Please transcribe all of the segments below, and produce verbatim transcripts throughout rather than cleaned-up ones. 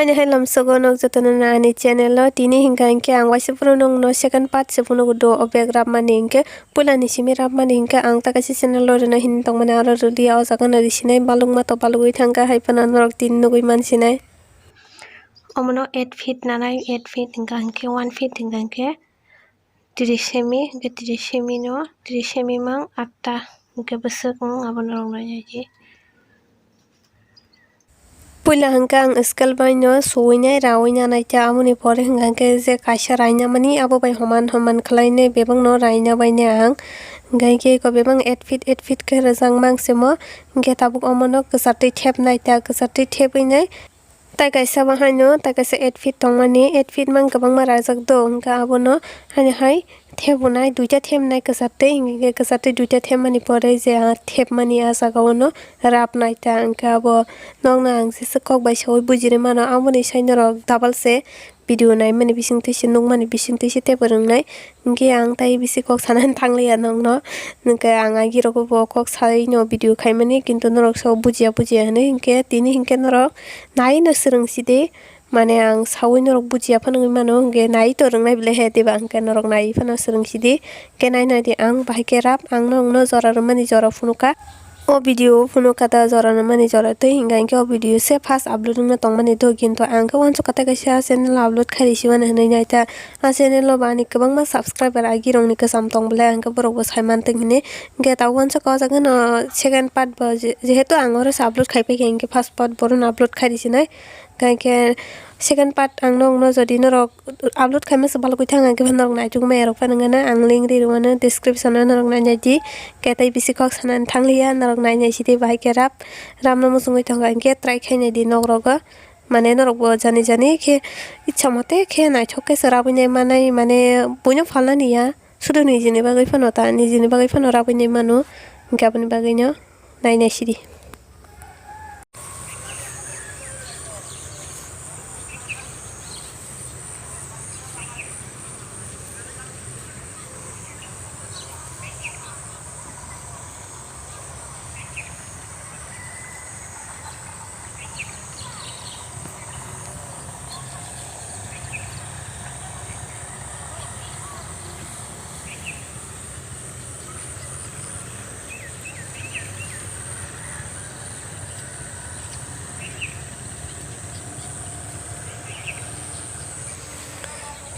Ani hai lamsogo nok jotono na ani channel o tini hinka hinkhe ang waisa phuru nongno second part se phunukgo do o bag rapmani hinkhe puilani simi rapmani hinkhe ang ta kaisa channel o rwna hini tongmani aro rwliya o jaga no risinai balukma to balugwi thangkha hai phano norok tini nugwi mansinai. Omono eight feet nanai eight feet hinka hinkhe one feet hinka hinkhe trisemi, hinkhe trisemi no, trisemi mang atta, hinkhe bwswk wng abono rwngna yaji. Puila hinkhe ang scale bai no suwinai, rawi nanai ta, aboni pore hinkhe je kaisa raina mani, abo bai homan homan khlainai, bebak no raina bainai ang. Hinkhe eko bebak eight feet, eight feet khe rwjak mang semo, hinkhe tabuk omono kwchartwi thepnai ta, kwchartwi thepwinai. Tai kaisa bo haino, tai kaisa eight feet tongmani, eight feet mang kwbangma rajak do, hwnkha abono haino hai thebunai, duita thebnai kwchartwi, hinkhe kwchartwi duita thebmani pore je ah thebmani ah jaga ono rapnai ta, hwnkha abo nokno ang jesa kok bai saui bujiri mano, aboni sai norok double se video naimani bisingtwi se nukmani bisingtwi se teibo rwngnai. Hinkhe ang tai bisi kok sanani thangliya nokno. Hinkhe ang agirokbo bo kok saino video khaimani, kintu norok sao bujiya bujiya hinwi. Hinkhe tini hinkhe norok naino swrwngsidi. Mane ang saui norok bujiya phano wngwi mano, hinkhe nai to rwngnai bile he, teibo hinkhe norok nai phano swrwngsidi. Hinkhe nai naidi ang bahai khe rap, ang nokno jora rwmani jora phunukha. O video phunukha da jora rwmani jora twi, hinkhe hinkhe o video se first upload wngna tongmani do, kintu ang khe uansukha tai kaisa channel upload khairi simani hinwi naita. A channel o bo ani kwbangma subscriber agirokni kwcham tong belai, ang khe borokbo saiman tong hini. Hinkhe tabuk uansukha o jaga no second part bo je-, jehetu ang oro se upload khai paikha, hinkhe first part bohrokno upload khairi sinai. Hinkhe second part ang nokno jodi norok upload khaima se balugwi thang, hinkhe norok naitukma erok phano wngkha na, ang link ri rwmano description o norok nainai di. Khe tei bisi kok sanani thangliya, norok nainai sidi bahai khe rap, rapno muchungwi thangkha, hinkhe try khainai di nok rogo. Mane norokbo jani jani khe ichha mote khe naithok khe se rabwi nai manai, mane buino phalnani ya, sudu nijini bagwi phano ta, nijini bagwi phano rabwi nai mano, hinkhe aboni bagwino nainai sidi.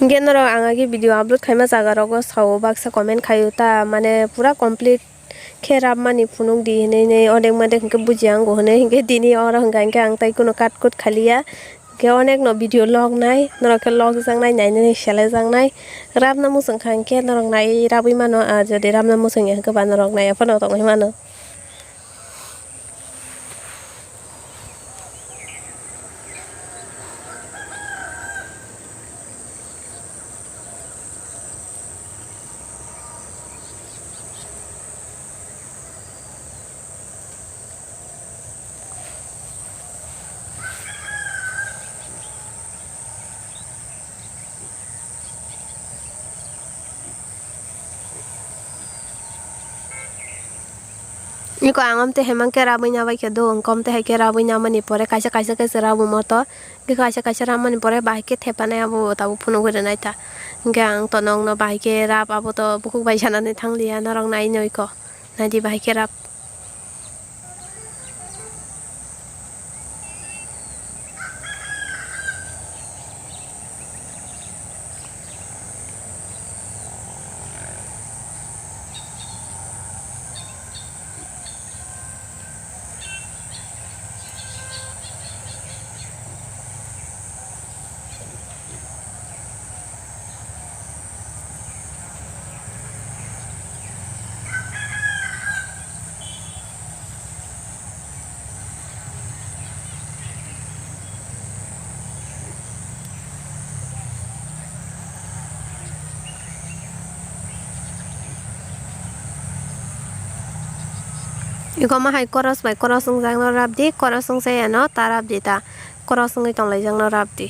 Hinkhe norok ang agi video upload khaima jaga rogo sao baksa comment khaio ta, mane pura complete khe rapmani phunuk di hinwi nei odek modek hinkhe bujiya wngo hinwi, hinkhe tini oro hinkha hinkhe ang tai kheno cut kut khaliya. Hinkhe onekno video log nai, norok khe log jaknai, nainani selai jaknai. Rapna muchung kha hinkhe norok nai rabwi mano, ah, jodi rapna muchung ya hinkhe ba norok nai phano tongwi mano. Iko ang omte hemang khe rabwi nabai khe do, wngkha omte hai khe rabwi namani pore kaisa kaisa khe se rabo moto, khe kaisa kaisa ramani pore bahai khe thepanai abo tabuk phunugwi rwnai ta. Hinkhe ang to nokno bahai khe rap abo to bukhuk bai sanani thangliya, norok nai no iko, naidi bahai khe rap. Iko ma hai koros bai koros wngjakno rap di, koros wngsa yano ta rap di ta, koros wngwi tonglaijak no rap di.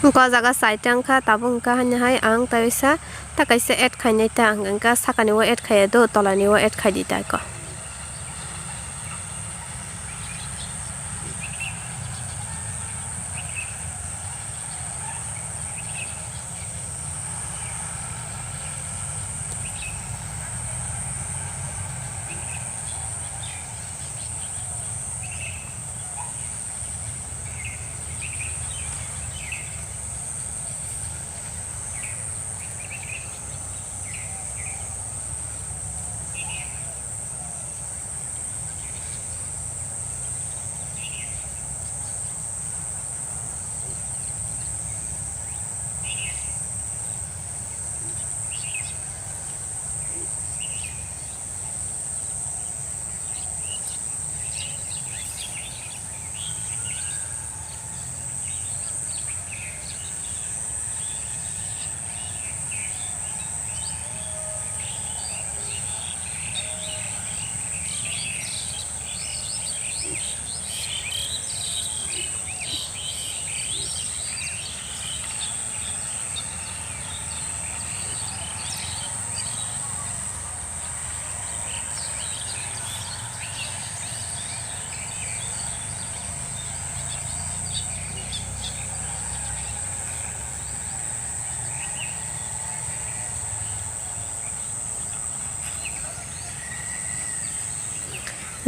Wngkha o jaga chai tang kha, tabuk wngkha haino hai ang tai waisa ta kaisa add khainai ta, hwnkhe sakani o add khaiya do, tolani o add khai di ta kho.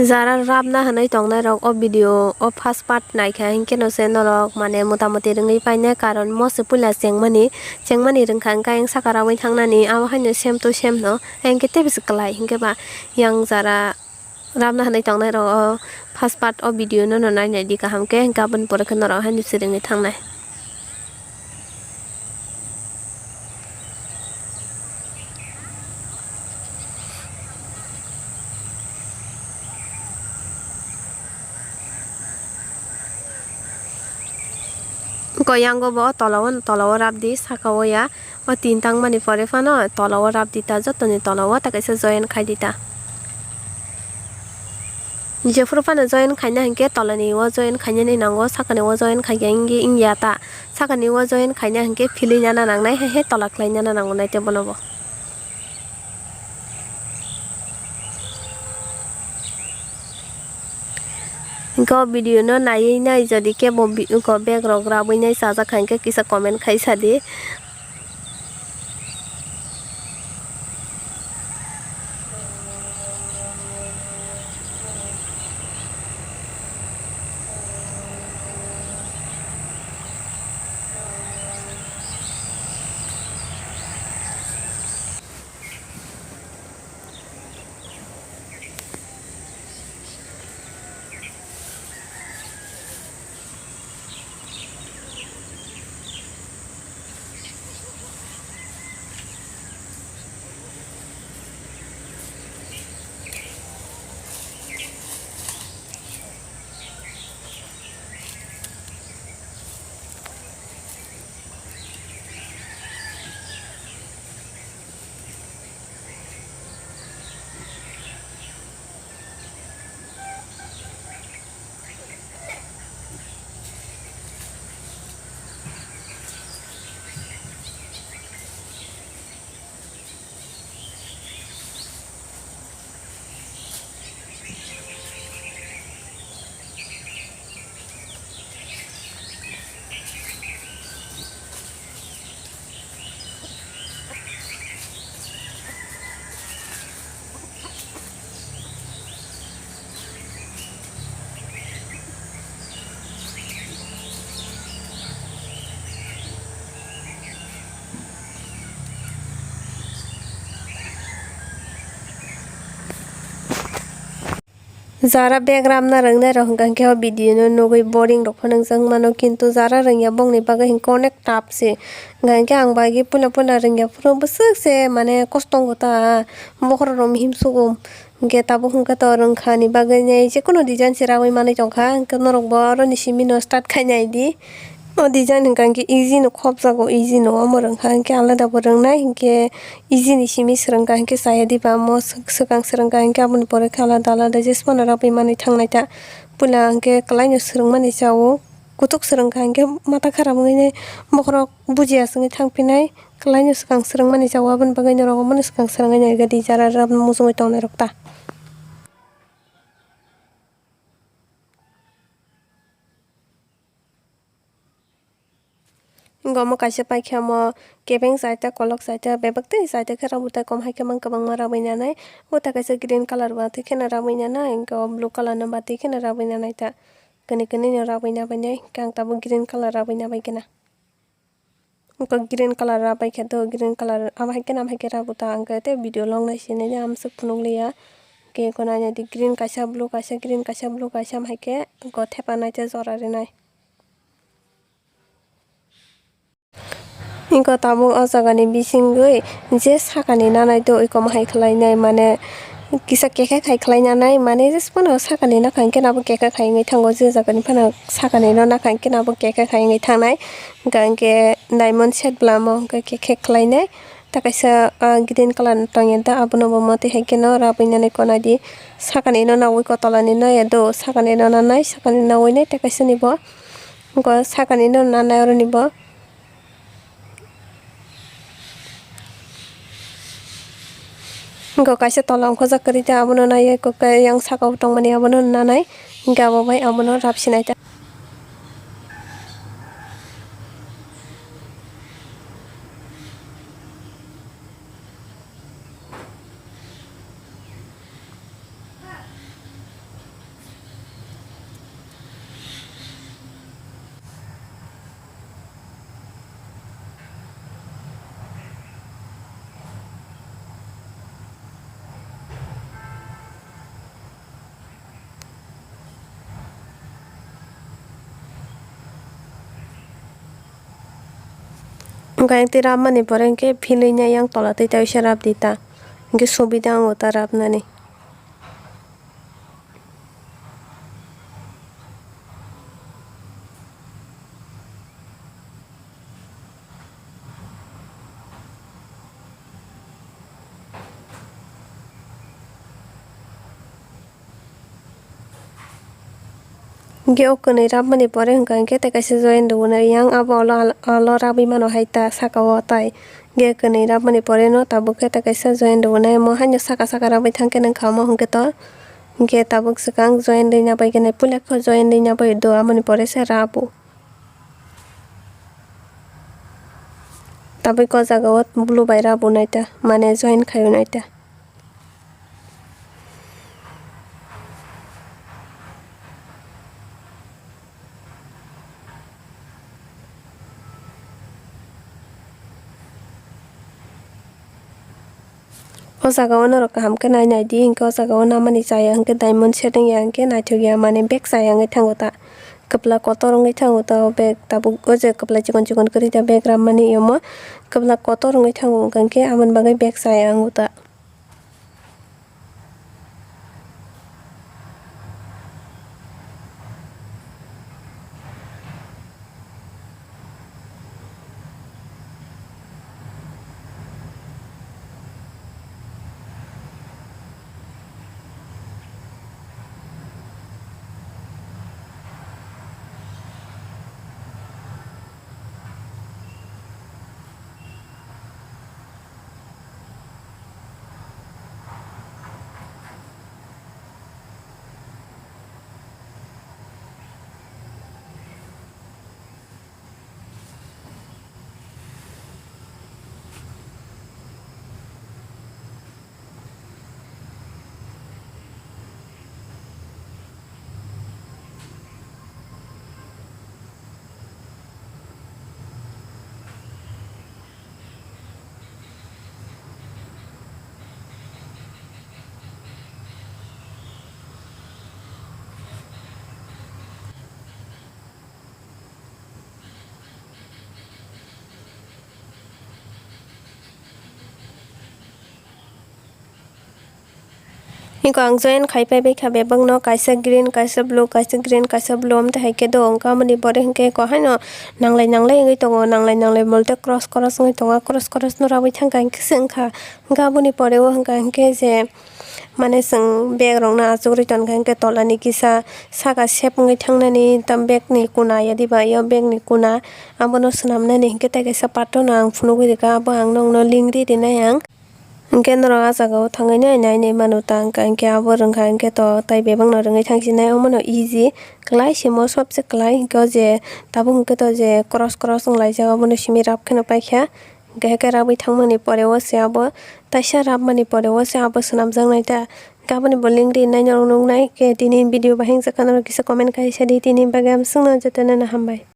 Jara rabna hwnwi tongnai rok o video o first part naikha hinkhe no se norok mane mota moti rwngwi painai, karon mo se puila chengmani, chengmani rwngkha hwnkhe ayang saka raui thangnani, abo haino same to same no, ayang khe teibo se kwlai hinkhe ba yang jara rabna hwnwi tongnai rok o first part o video no no nainai di kaham khe, hinkhe aboni pore khe norok haino se rwngwi thangnai. Koyango bo tola o, tola o rap di, saka o ya. O tin tang mani pore phano tola o rap di ta, jotoni tola o ta kaisa join khai di ta. Jephuru phano join khaina hinkhe tolani o join khainani nango, sakani o join khaikhe wngya ta, sakani o join khaina hinkhe philwi nana nangnai, hai hai tola khlai nana nango naitebo no bo. Hinkhe o video no naiwi nai jodi kebo bi-, ko bag rok rabwi nai chajak kha hinkhe kisa comment khai sadi. Jara bag ramna rwngnai rok hwnkha hinkhe o video no nugwi boring rok phano wngjak mano, kintu jara rwngya bongni bagwi hinkhe onek tough se. Hwnkha hinkhe ang bai khe puila puila rwngya phuru bwswk se mane kosto wngo ta, bokhorok rok mihim sugo. Hinkhe tabuk hwnkhe to rwngkha ni bagwi nai jekunu design se raui manwi tongkha, hinkhe norok bo oro ni simi no start khai nai di. O design hwnkha hinkhe easy no khopjago, easy no omo rwngkha hinkhe alada bo rwngnai hinkhe easy ni simi swrwngkha hinkhe chaya diba omo swk-, swkang swrwngkha hinkhe aboni pore khe alada alada jesmano rabwi manwi thangnai ta. Puila hinkhe kwlai no swrwngmani chao. Kutuk swrwngkha hinkhe mata kharap wngwi bokhorok bujiya swngwi thangphinai, kwlaino swkang swrwngmani jaga aboni bagwi norok omono swkang swrwngwi naikha di jara rab mujungwi tongnairok ta. Hinkhe omo kaisa paikha, omo kebeng chaita, kolok chaita, bebak tei chaita khe rw tai, kom hai khe mang kwbangma rabwi nanai. O ta kaisa green colour bo twi kheno rabwi nanai, hinkhe o blue colour no bo twi kheno rabwi nanai ta. Kwnwi kwnwi no rabwi nabainai, hinkhe ang tabuk green colour rabwi nabai khe na. Hinkhe green colour rabai khe do, green colour abo hai khe na abo hai khe rw ta, ang khe tei video long nai sinai de, amswk phunuk liya. Hinkhe eko nainai di green kaisa, blue kaisa, green kaisa, blue kaisa, am hai khe eko thepa nai tei jora rinai. Hinkhe tabuk o jagani bisingwi je sakani nanai do oi komo hai khlainai, mane kisa kekha khai khlai nanai, mane jesphano sakani nakha hinkhe nabo kekha khai wngwi thango, je jagani phano sakani no nakha hinkhe nabo kekha khai wngwi thangnai. Hinkhe diamond set bwlamo hinkhe kekha khlainai. Ta kaisa, ah, green colour ni tongya da, abono bo motwi hai kheno rabwi nani konai di. Sakani no nawi kotolani no ya do, sakani no nanai, sakani nawi nai ta kaisa ni bo. Hinkhe sakani no nanai oro ni bo. Hinkhe kaisa tola ongkhorjak kwrwi ta, abono naiwi kok yang saka o tongmani abono nanai. Hinkhe abo bai abono rap sinai ta. Hinkhe tei rabmani pore hinkhe philwi nai yang tola twi ta uaisa rab di ta. Hinkhe subida wngo ta rabnani. Hinkhe o kwnwi rabmani pore hwnkha hinkhe tei kaisa join rwui yang abo alo, alo rabwi mano hai ta saka o tai. Hinkhe kwnwi rabmani pore no tabuk khe tei kaisa join rwui mo haino saka saka rabwi thang khe nang kha omo hinkhe to. Hinkhe tabuk swkang join rwina bai khe nai puila khe join rwina bai do, aboni pore se rabo. Tabuk o jaga o blue bai rabo naita, mane join khaio naita. O jaga o norok kaham khe nai nai di, hinkhe o jaga o namani chaya hinkhe diamond setting ya hinkhe naithok ya, mane bek chaya wngwi thango ta. Kwpla kotor wngwi thango ta o bek, tabuk o je kwpla chikon chikon kwrwi ta bek rammani omo kwpla kotor wngwi thango, wngkha hinkhe aboni bagwi bek chaya wngo ta. Hingke ang join khai pai bai kha bebak no, kaisa green, kaisa blue, kaisa green, kaisa blue, amtwi hai khe do wngkha. Aboni pore hingke ko haino nanglai nanglai wngwi tongo, nanglai nanglai bolte cross cross wngwi tongo, cross cross no rabwi thangkha hingke se wngkha. Hingke aboni pore o hingka hingke je mane chwng bag rok no achugwi tongkha hingke tola ni kisa saka sep wngwi thangnani tam bag ni kuna ya diba, yo bag ni kuna abono swnamnani hingke tei kaisa patro no ang phunugwi rikha, abo ang nokno lingri rinai ang. Hingke norok ah jaga o thangwi nai nai nai mano ta, hingka hingke abo rwngkha hingke to tei bebak no rwngwi thangsinai omo no easy kwlai simo sobse kwlai hingke o je tabuk hingke to je cross cross wng laijak obono simi rap kheno paikha hingke hingke rabwi thangmani pore o se abo taisa rapmani pore o se abo swnamjaknai ta hingke aboni bo link rinai norok nuknai hingke tini video bahai wngjakha norok kisa comment khai sadi tini bagwi amswkno jotono no hambai.